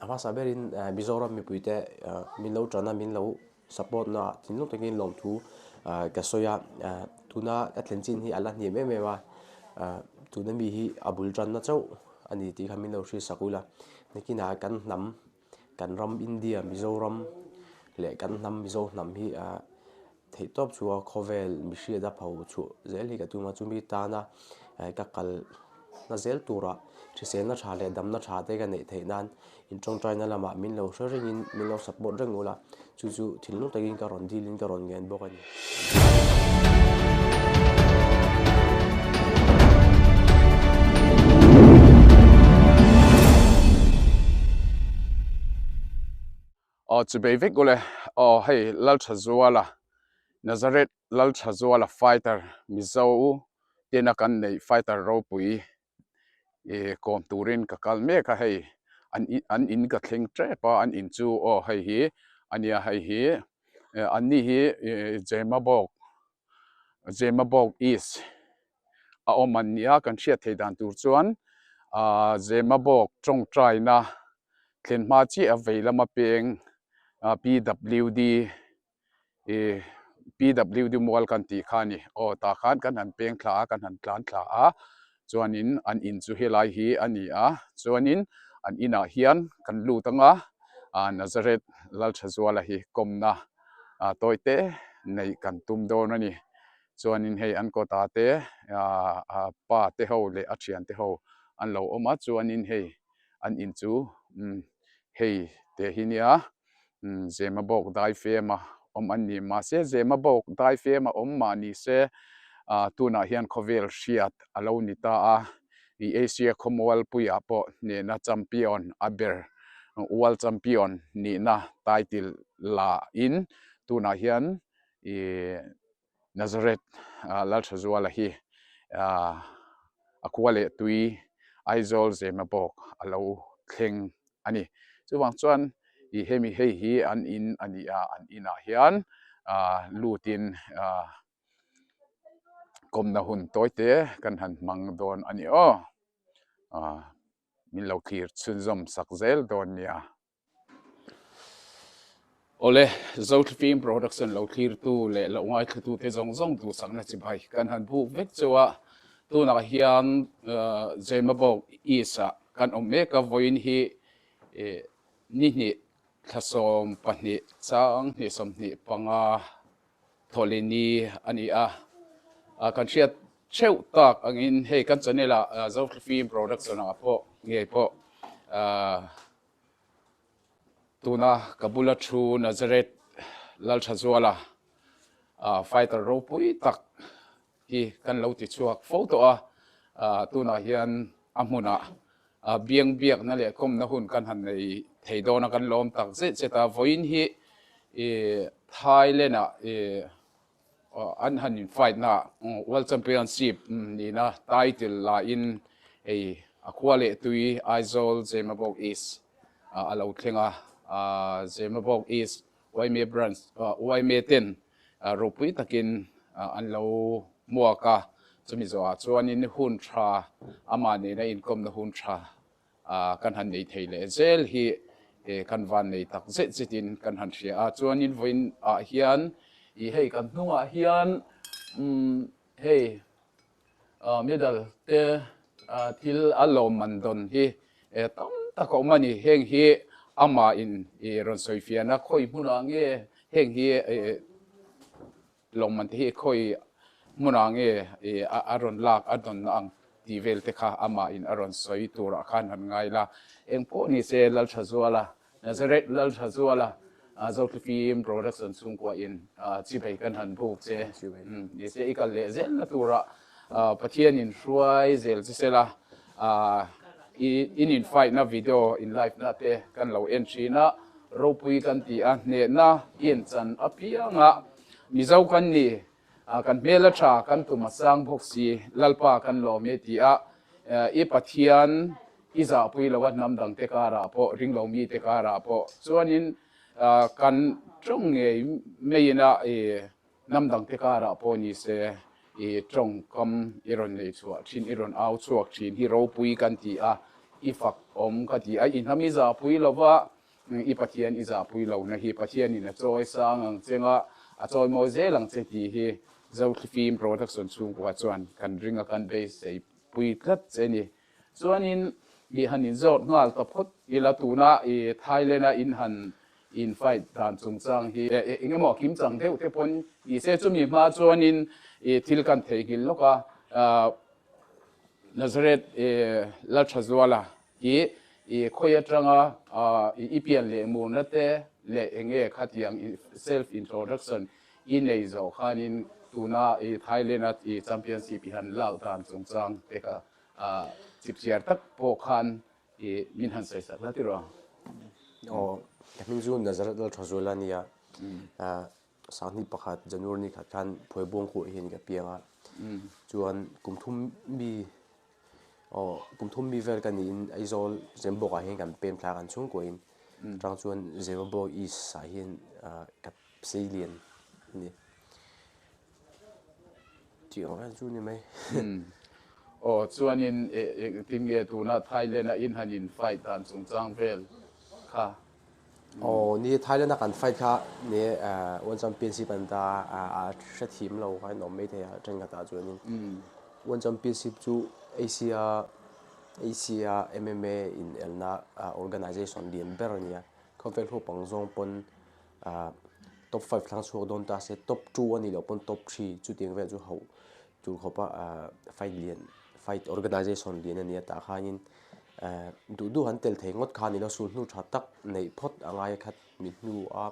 A hmasa berin Mizoram mipuite min lo tan a, min lo support na ah thinlung takin lawmthu ka sawi a. Tuna ka thlen chin hi a la hniam em em a, tuna mi hi a bul tanna chauh a ni tih kha min lo hriatsak ula. Nakinah kan hnam, kan ram India Mizoram leh kan hnam Mizo hnam hi Theih tawp chu a khawvel mihriat a pho chhuah zel hi ka tum a, chumi tana ka kal na zel turah hriselna tha leh damna tha te ka neih theih nan in tawngtaina lamah min lo hre rengin min lo support reng ula, chu chu thinlung takin ka rawn dilin ka rawn ngen bawk a ni. Aw chubei vek ule aw hei Lalthazuala Nazareth Lalthazuala fighter Mizo tena kan neih fighter ropui ih kawm turin ka kal mek a hei an an in ka thleng tep a an in chu aw hei hi ania hei hi anni hi ih Zemabawk Zemabawk East a awm an nia kan hriat theih dan tur chuan ah Zemabawk tawngtaina thlen hma chiah a vei lama peng ah P_W_D ih P_W_D mual kan tih kha a ni aw tah khan kan han peng thla a kan han tlan thla a chuanin an in chu helai hi a ni a chuanin an inah hian kan lut ang a ah Nazareth Lalthazuala hi kawmna ah tawi te neih kan tum dawn a ni. Chuanin hei an kawta te ah pa te ho leh a thian te ho an lo awm a chuanin hei an in chu umm hei teh hi nia umm Zemabawk daifem a awm an ni mahse Zemabawk daifem a awm mah ni se ah tunah hian khawvel hriat a lo ni ta a ih Asia khawmualpuiah pawh hnehna champion a ber world champion nihna title la in tunah hian ih Nazareth Lalthazuala hi a khua leh tui Aizawl Zemabawk a lo thleng a ni. Chuvang chuan ih hemi hei hi an in a ni a, an inah hian lutin kawmna hun tawi te kan han hmang dawn a ni aw. Min lo thlir chhunzawm sak zel dawn nia. Awle, Zothlifim Production lo thlirtu leh lo ngaithlatute zawng zawng duhsakna chibai kan han buk vek chu a, tunah hian Zemabawk East-ah kan awm mek a, vawiin hi ni hnih thla 12 chang hnih 25 thawhlehni a ni a, kan hriat theuh tak angin hei kan channel-ah Zothlifim Production-ah pawh ngei pawh Tuna ka bula thu Nazareth Lalthazuala fighter ropui tak hi kan lo ti chhuak fo tawh a, tunah hian a hmunah biang biakna leh kawmna hun kan han nei thei dawn a, kan lawm tak zet zet a, vawiin hi Thailand-ah An han in fight na World Championship nihna title la in hei a khua leh tui Aizawl Zemabawk East a lo thleng a, Zemabawk East yma branch yma ten ropui takin an lo hmuak a, chumi zawhah chuanin hun tha amah nena inkawmna hun tha kan han nei thei leh zel hi kan van nei tak zet zetin kan han hria a, chuanin vawiin ah hian ih hei kan hnungah hian umm hei medal te thil a lawmman dawn hi tam tak a awm a ni, heng hi amah in ih rawn sawi fiahna khawi hmunah nge heng hi ih. Lawngman te hi khawi hmunah nge a rawn lak a dawn ang tih vel te kha amah in a rawn sawi turah khan han ngai la. Eng pawh ni se Lalthazuala, Nazareth Lalthazuala, Zothlifim Production chhungkua in chibei kan han buk che ni se i kal leh zel na turah Pathian in hruai zel che sela in in fight na video in live na te kan lo en thin a. Ropui kan ti a, hnehna inchan apianga Mizo kan ni, kan hmel a tha, kan tum a sang bawk si, Lalpa kan lawm e ti a, i Pathian i zahpui lo a hnam dangte karah pawh, ringlo mite karah pawh chuanin kan tawng ngei maiin a Hnam dangte karah pawh ni se i tawngkam i rawn nei chhuah thin, i rawn au chhuak thin hi ropui kan ti a. I fak awm ka ti a, i hnam i zahpui lo va, i Pathian i zahpui lohna hi Pathianin a chawi sang ang che nga, a chawi mawi zel ang che tih hi Zothlifim Production chhungkua chuan kan ring a, kan beisei pui tlat che ni. Chuanin i han inzawt nghal ta phawt ila tuna i Thailand a in han in fight dan chungchang hi eng emaw kimchang deuh te pawn ni se chumi hma chuanin i thil kan theihnghilh lawk a, Nazareth Lalthazuala hi i khawi atanga i pian leh murna te leh eng nge khatiang self introduction i nei zawh khanin tuna i Thailand a i championship i han lak dan chungchang te kha chipchiar tak pawh khan i min han sawi sak la tiraw? Aw, ka hming chu Nazareth Lalthazuala a nia. Sanghnih pakhat January ni khat khan Phuaibuang khuah hian ka piang a, chuan kum thum mi aw kum thum mi vel ka niin Aizawl Zembawk ah hian kan pem thla kan chhungkuahin atang chuan Zemabawk East ah hian ka sei lian a ni. Tih ang vel chu ni mai. Aw chuanin engtin nge tuna Thailand a in han in fight dan chungchang vel kha Aw ni Thailand a kan fight kha ni World Championship an ta a a hrethiam lo kha an awm mai thei a thenkhatah chuanin World Championship chu Asia Asia MMA inelna organization lian ber a ni a, khawvel hupang zawng pawn top five thlang chhuak dawn ta se top two a nih loh pawn top three chutiang vel chu hauh tur khawpa fight lian fight organization lian a ni a tah khanin duh duh an tel thei ngawt kha a ni lo sulhnu tha tak neih phawt a ngai a khat mi hnua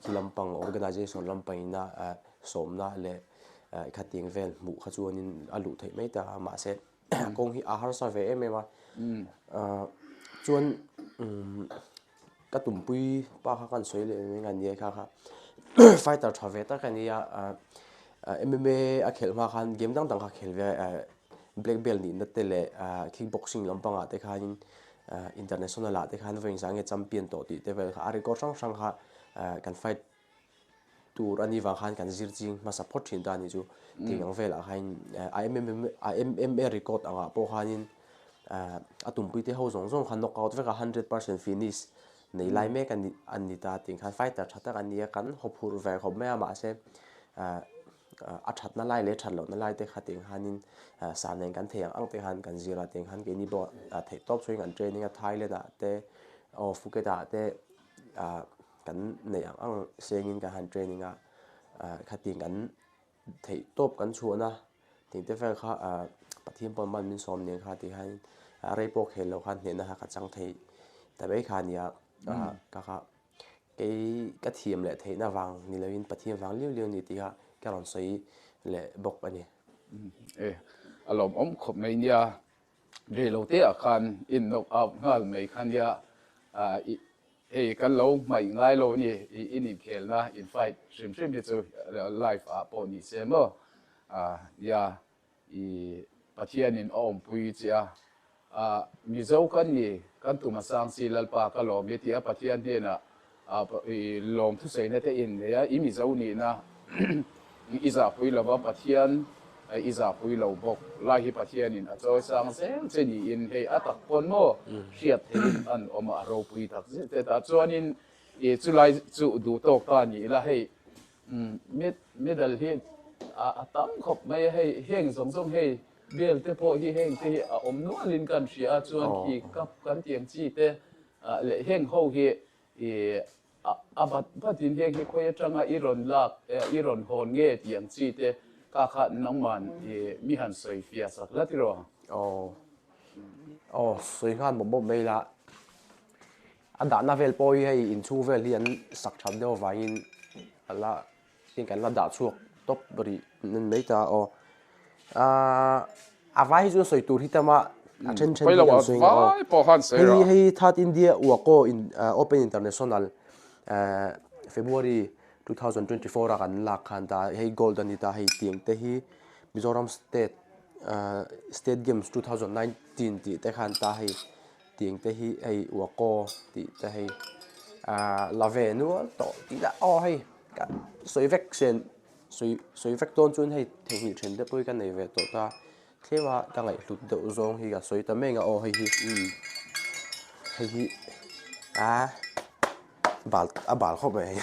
khi lampang organization lampangina sawmna leh khatiang vel hmuh kha chuanin a luh theih mai ta a mahse kawng hi a harsa ve em em a chuan Ka tumpui pa kha kan sawi leh mai a nia kha kha fighter tha ve tak a nia MMA a khelh hma khan game dang dang kha khel ve a black belt nihna te leh kickboxing lampangah te khanin international ah te khan vawi engzah nge champion tawh tih te vel kha a record hrang hrang kha kan fight tur a nih vang khan kan zir ching hmasa phawt thin ta a nih chu. Tih ang velah khain a a MMA record angah pawh khanin a tumpui te ho zawng zawng kha knock out vek a 100% finish nei lai mek a ni a ni ta tih khan fighter tha tak a ni a kan hawphurh ve khawp mai a mahse a thatna lai leh that lohna lai te kha tih khanin sa nen kan thei ang ang te khan kan zir a tih khan keini pawh theihtawp chhuain kan training a Thailand ah te aw Phuket ah te Kan neih ang ang sengin kan han training a, khatiang kan theih tawp kan chhuahna tih te vel kha Pathian pawn man min sawm nen kha tih hian rei pawh khel loh khan hnehna kha ka chang thei ta mai kha a nia. Ka kha kei ka thiam leh theihna vang ni loin Pathian vang liau liau a ni tih kha ka rawn sawi leh bawk a ni. E, a lawmawm khawp mai nia. Rei lo te ah khan in knock out nghal mai kha nia. Hei kan lo hmaih ngai lo ni i in inkhelna in fight hrim hrim hi chu live ah pawh ni se maw nia i Pathian in a awmpui che a Mizo kan ni kan tum a sang si Lalpa ka lawm i tia Pathian hnenah i lawm thusaina te in nei a i Mizo nihna i zahpui lova Pathian i zahpui lo bawk lai hi Pathianin a chawi sang zel che niin hei a tak pawn maw hriat theihin an awm a, a ropui tak zet zet a. Chuanin i chulai chu duh tawk ta ni ila hei medal hi a tam khawp mai a, hei heng zawng zawng hei bel te pawh hi heng te hi a awm nualin kan hria a, chuan khi cup kan tiang chi te leh heng ho hi i A bat batin heng hi khawi atanga i rawn lak i rawn hawn nge tih ang chi te ka kha nangman i mi han sawi fiah sak la tiraw? Aw aw sawi nghal mawp mawp mai la. A dahna vel pawh hi hei inchhung vel hi an sak that deuh avangin a la Heng kan la dah chhuak tawp rih nan mai ta aw. Ahh a vai hi chu sawi tur hi tam a, a then then hi kan sawi ngah aw. Hei hei Third India Wako Open International February 2024 a kan lak khan ta hei gold a ni ta hei tiang te hi Mizoram State State Games 2019 tih te khan ta hei Tiang te hi hei uakaw tih te hei ah la ve nual tawh tih lah aw hei ka sawi vek sen sawi sawi vek dawn chuan hei theihnghilh then te pawh hi ka nei ve tawh ta. Tlema ka ngaihhlut deuh zawng hi ka sawi ta mek a aw hei hi hei hi a bal a bal khawp mai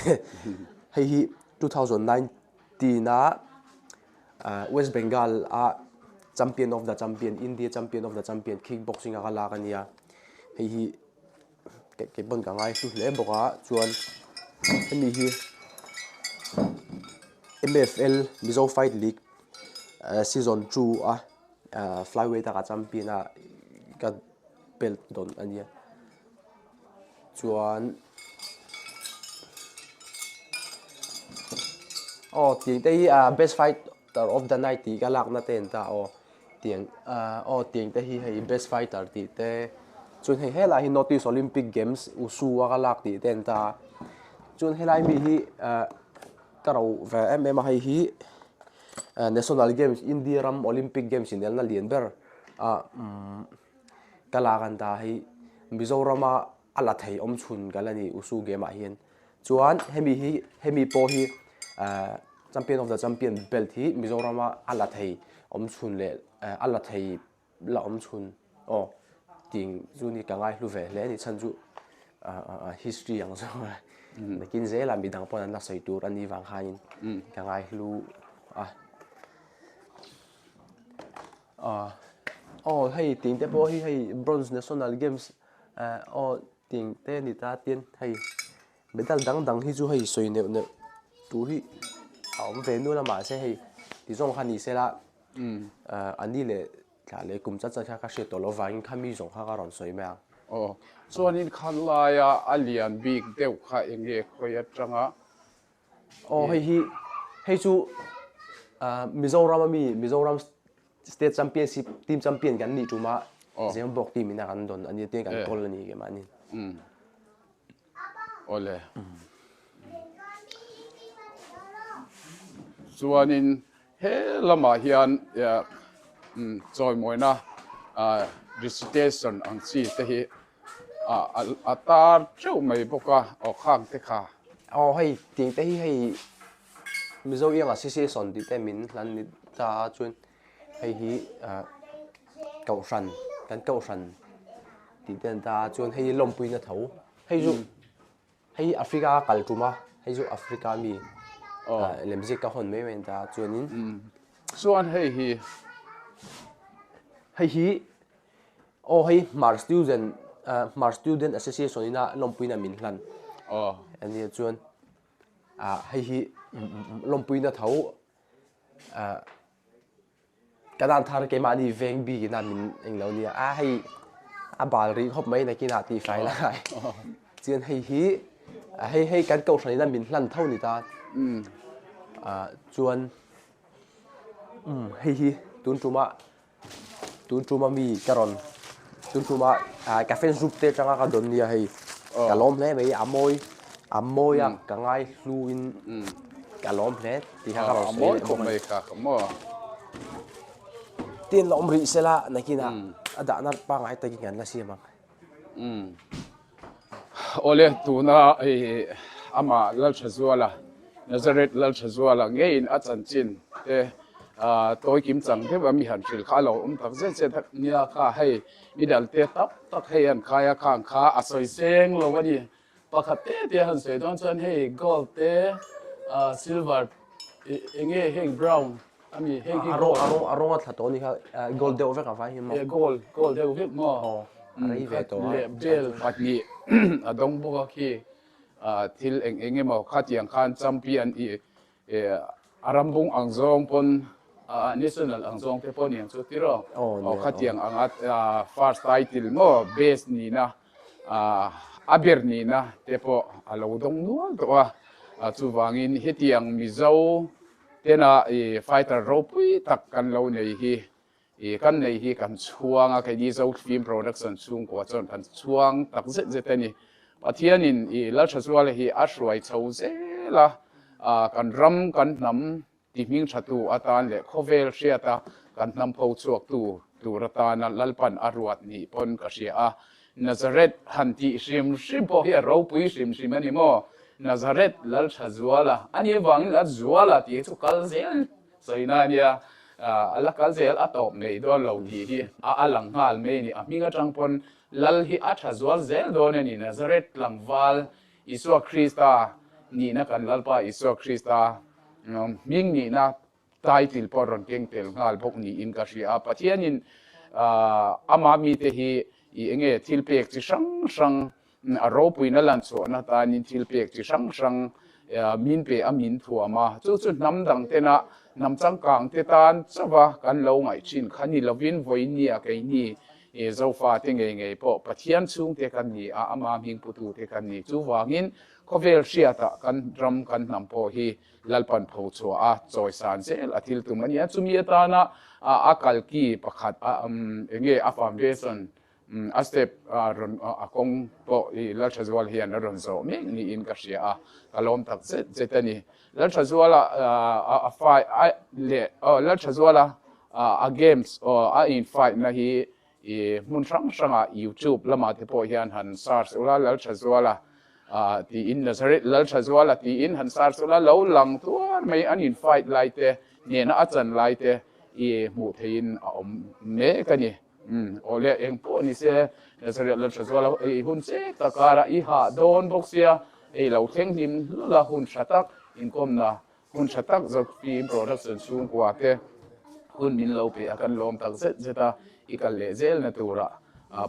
hei hi 2019 a West Bengal a champion of the champion India champion of the champion kick boxing a ka lak a nia hei hi kei pawn ka ngaihlu hle bawk a chuan hemi hi M_F_L Mizo Fight League season 2 a flyweight a ka champion a ka belt dawn a nia chuan aw tih te hi best fighter of the night tih ka lakna te an ta aw tiang aw tiang te hi hei best fighter tih te chuan hei helai hi north east olympic games wushu a ka lak tih te an ta a chuan helai mi hi ah Ka ro ve em em a hei hi National Games India ram Olympic Games inelna lian ber a ka lak an ta hei Mizorama a la thei awm chhun ka la ni Wushu game ah hian chuan hemi hi hemi pawh hi champion of the champion belt hi Mizorama a la thei awm chhun leh a la thei la awm chhun aw ting chu ni ka ngai hlu ve hle a ni chhan chu history ang zawng a nakin zela midang pawn an la sawi tur a nih vang khanin ka ngai hlu a aw hei ting te pawh hi hei bronze national games aw ting te a ni ta tin hei medal dang dang hi chu hei sawi neuh neuh tur hi a awm ve nual a mahse hei ti zawng kha ni sela A ni leh thla leh kum chat chat kha ka hriat tawh loh vangin kha mi zawng kha ka rawn sawi mai ang. Aw, chuanin kha laia a lian bik deuh kha eng nge khawi atanga? Aw, hei hi, hei chu Mizoram ami, Mizoram State Championship team champion kan nih tuma Zembawk team ina kan dawn a nia, tiang kan kawl a ni keimahni. Awle. Chuanin he lamah hian chawimawina recitation ang chi te hi a tar teuh mai bawk a aw khang te kha. Aw hei tih te hi hei Mizo Young Association tih te min hlan ni ta a chuan hei hi kohhran kan kohhran tih te an ta a chuan hei hi lawmpuina tho hei chu hei hi Africa a kal tum a hei chu Africa mi lemziak ka hawn mai mai an ta a chuanin chuan hei hi hei hi aw hei Hmar student Hmar student association ina lawmpuina min hlan ania chuan ah hei hi lawmpuina tho ah ka dan thar keimahni veng bik ina min englo nia a hei a bal rih khawp mai nakinah tih fai lai chuan hei hi hei hei kan kohhran ina min hlan tho ni ta ah chuan hei hi tun tuma Tun tuma mi ka rawn tun tuma ka fans group te atanga ka dawn nia hei ka lawm hle mai a mawi a mawi a ka ngai hlu in ka lawm hle tih kha ka rawn sawi leh bawk a ni. Tin la awm rih sela nakinah a dahna pangngai takin kan la siam ang. Awle, tuna hei amah Lalthazuala, Nazareth Lalthazuala ngeiin a chanchin te tawi kim chang deuh a mi han hrilh kha a lo awm tak zet zet a nia kha hei midal te tak tak hei an khai a khang kha a sawi seng lo a ni. Pakhat te te han sawi dawn chuan hei gold te silver eng nge heng brown Ami hei hi gold. A rawng a rawng a thla tawh a ni kha gold deuh vek a vai hi maw. E gold gold deuh vek maw. Aw a rei ve tawh a. Leh bel pahnih a dawng bawk a khi thil eng eng emaw khatiang khan champion i a rambung ang zawng pawn national ang zawng te pawh niang chu tiraw. Aw khatiang anga first title maw best nihna a ber nihna te pawh a lo dawng nual tawh a chuvangin hetiang Mizo Tena i fighter ropui tak kan lo nei hi i kan nei hi kan chhuang a, keini Zo Film Production chhungkua chuan kan chhuang tak zet zet a ni. Pathianin i Lalthazuala hi a hruai chho zel a, kan ram kan hnam ti hming thatu atan leh khawvel hriata kan hnam pho chhuaktu tur atana Lalpan a ruat nih pawn ka hria a, Nazareth han tih hrim hrim pawh hi a ropui hrim hrim a ni maw? Nazareth Lalthazuala a nih avangin Lalzuala tih hi chu kal zel sawina a nia. A la kal zel a tawp nei dawn lo tih hi a a lang nghal mai a ni. A hming atang pawn Lal hi a tha zual zel dawn a ni. Nazareth tlangval Isua Krista nihna kan Lalpa Isua Krista hming nihna title pawh rawn keng tel nghal bawk niin ka hria a. Pathianin ama mite hi i enge thil pek chi hrang hrang A ropuina lan chhuahna tanin thil pek chi hrang hrang min pe a min thuam a, chu chu hnam dang tena hnam changkang te tan chauha kan lo ngaih thin kha ni lovin vawinia keini Zofa te ngei ngei pawh Pathian chhungte kan ni a, ama hming putu te kan ni. Chuvangin khawvel hriatah kan ram kan hnam pawh hi Lalpan pho chhuah a chawisan zel a thil tum a ni a, chumi atana a kalki pakhat enge a foundation A step a rawn a kawng pawh i Lalthazuala hian a rawn zawh mek niin ka hria a, ka lawm tak zet zet a ni. Lalthazuala a fight a leh Lalthazuala a games a in fight na hi i hmun hrang hrangah YouTube lamah te pawh hian han search ula Lalthazuala tiin Nazareth Lalthazuala tiin han search ula lo lang tuar mai an in fight lai te nena a chan lai te i hmuh theihin a awm mek a ni. Umm aw le eng pawh ni se Nazareth la tha zual a ei hun che tak kara i hah dawn bawk sia ei lo thleng hlim hlul a hun tha tak inkawmna hun tha tak Zofim production chhungkua te hun min lo pe a kan lawm tak zet zet a i kal leh zel na tura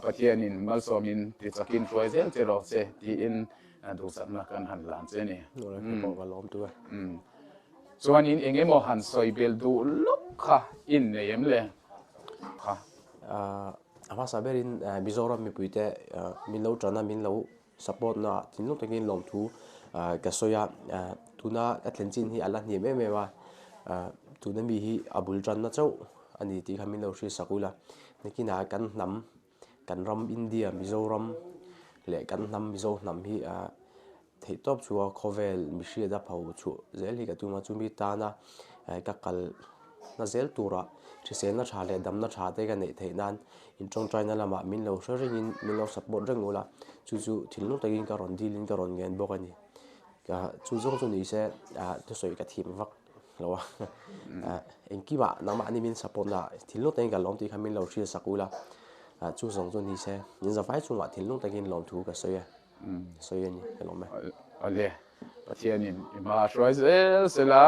Pathianin malsawmin ti chakin hruai zel che rawh che tiin duhsakna kan han lan che ni. Umm Chuanin eng emaw han sawi bel duh lawk kha in nei em le? Kha. A hmasa berin Mizoram mipuite min lo tan a, min lo support na ah thinlung takin lawmthu ka sawi a. Tuna ka thlen chin hi a la hniam em em a, tuna mi hi a bul tanna chauh a ni tih kha min lo hriatsak ula. Nakinah kan hnam, kan ram India, Mizoram leh kan hnam Mizo hnam hi Theihtawp chu a khawvel mihriat a pho chhuah zel hi ka tum a, chumi tana ka kal na zel turah hriselna tha leh damna tha te ka neih theih nan in tawngtaina lamah min lo hre rengin min lo support reng ula, chu chu thinlung takin ka rawn dilin ka rawn ngen bawk a ni. Chu zawng chu ni se thusawi ka thim vak lo a, engkimah nangmahni min support na thinlung takin ka lawm tih kha min lo hrilsak ula, chu zawng chu ni se min zavai chungah thinlung takin lawmthu ka sawi a. Sawi a ni, ka lawm e. Awle, Pathianin i hma hruai zel sela,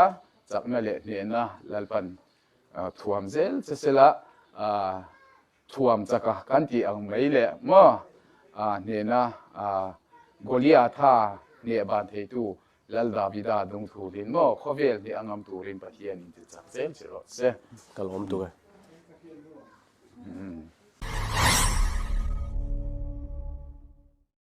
chakna leh hnehna Lalpan thuam zel che sela, thuam chaka kan tih ang mai leh maw hnehna Goliatha hneh ban theitu Lal Davida dung thurin maw khawvel hneh a ngam turin Pathianin ti chak zel che rawh se. Ka lawm tuk e.